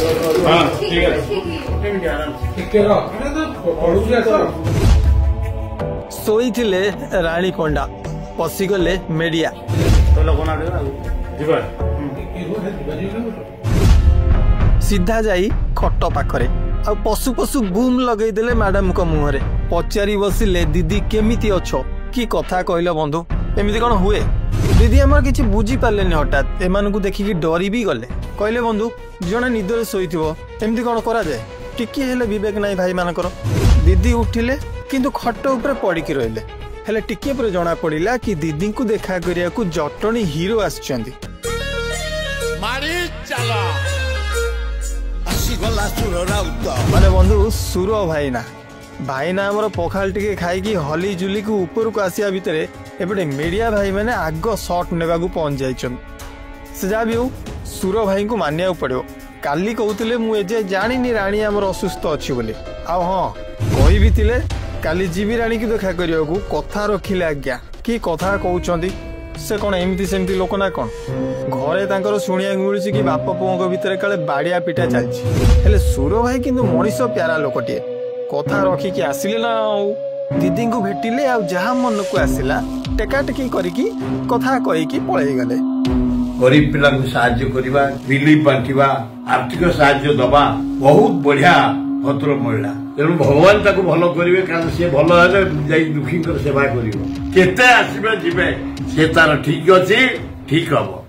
ହଁ, ଠିକ ଅଛି। ଟିକେ ରହ, ପଳୁଛି, ଆସ। ଶୋଇଥିଲେ ରାଣୀ ପଣ୍ଡା, ପଶିଗଲେ ମେଡିଆ। ଯିବା। ସିଧା ଯାଇ ଖଟ ପାଖରେ ଆଉ ପଶୁ ପଶୁ ବୁମ୍ ଲଗେଇଦେଲେ ମ୍ୟାଡାମଙ୍କ ମୁହଁରେ। ପଚାରି ବସିଲେ, ଦିଦି କେମିତି ଅଛ? କି କଥା କହିଲ ବନ୍ଧୁ, ଏମିତି କଣ ହୁଏ? ଦିଦି ଆମର କିଛି ବୁଝିପାରିଲେନି, ହଠାତ୍ ଏମାନଙ୍କୁ ଦେଖିକି ଡରି ବି ଗଲେ। କହିଲେ, ବନ୍ଧୁ, ଜଣେ ନିଦରେ ଶୋଇଥିବ, ଏମିତି କଣ କରାଯାଏ? ଟିକିଏ ହେଲେ ବିବେକ ନାହିଁ ଭାଇମାନଙ୍କର। ଦିଦି ଉଠିଲେ, କିନ୍ତୁ ଖଟ ଉପରେ ପଡ଼ିକି ରହିଲେ। ହେଲେ ଟିକିଏ ପରେ ଜଣା ପଡ଼ିଲା କି ଦିଦିଙ୍କୁ ଦେଖା କରିବାକୁ ଜଟଣୀ ହିରୋ ଆସିଛନ୍ତି। ଆସିଗଲା ସୁର ରାଉତ। ମାନେ ବନ୍ଧୁ, ସୁର ଭାଇନା, ଭାଇନା ଆମର ପଖାଳ ଟିକେ ଖାଇକି ହଲି ଜୁଲିକି ଉପରକୁ ଆସିବା ଭିତରେ ଏପଟେ ମିଡିଆ ଭାଇମାନେ ଆଗ ସଟ୍ ନେବାକୁ ପହଞ୍ଚି ଯାଇଛନ୍ତି। ସେ ଯାହା ବି ହଉ, ସୁର ଭାଇଙ୍କୁ ମାନିବାକୁ ପଡ଼ିବ। କାଲି କହୁଥିଲେ, ମୁଁ ଏଯାଏ ଜାଣିନି ରାଣୀ ଆମର ଅସୁସ୍ଥ ଅଛି ବୋଲି। ଆଉ ହଁ, କହିବି ଥିଲେ କାଲି ଯିବି ରାଣୀକୁ ଦେଖା କରିବାକୁ। କଥା ରଖିଲେ ଆଜ୍ଞା। କି କଥା କହୁଛନ୍ତି! ସେ କଣ ଏମିତି ସେମିତି ଲୋକ ନା କଣ? ଘରେ ତାଙ୍କର ଶୁଣିବାକୁ ମିଳୁଛି କି ବାପ ପୁଅଙ୍କ ଭିତରେ କାଳେ ବାଡିଆ ପିଟା ଚାଲିଛି। ହେଲେ ସୁର ଭାଇ କିନ୍ତୁ ମଣିଷ ପ୍ୟାରା ଲୋକଟିଏ। କଥା ରଖିକି ଆସିଲେ ନା ଆଉ ଦିଦିଙ୍କୁ ଭେଟିଲେ, ଆଉ ଯାହା ମନକୁ ଆସିଲା ଟେକାଟେକି କରିକି କଥା କହିକି ପଳେଇଗଲେ। ଗରିବ ପିଲାଙ୍କୁ ସାହାଯ୍ୟ କରିବା, ରିଲିଫ ବାଣ୍ଟିବା, ଆର୍ଥିକ ସାହାଯ୍ୟ ଦବା, ବହୁତ ବଢିଆ ଭଦ୍ର ମହିଳା। ତେଣୁ ଭଗବାନ ତାକୁ ଭଲ କରିବେ, କାରଣ ସିଏ ଭଲ ହେଲେ ଯାଇ ଦୁଃଖୀଙ୍କର ସେବା କରିବ। କେତେ ଆସିବେ ଯିବେ, ସେ ତାର ଠିକ ଅଛି, ଠିକ ହବ।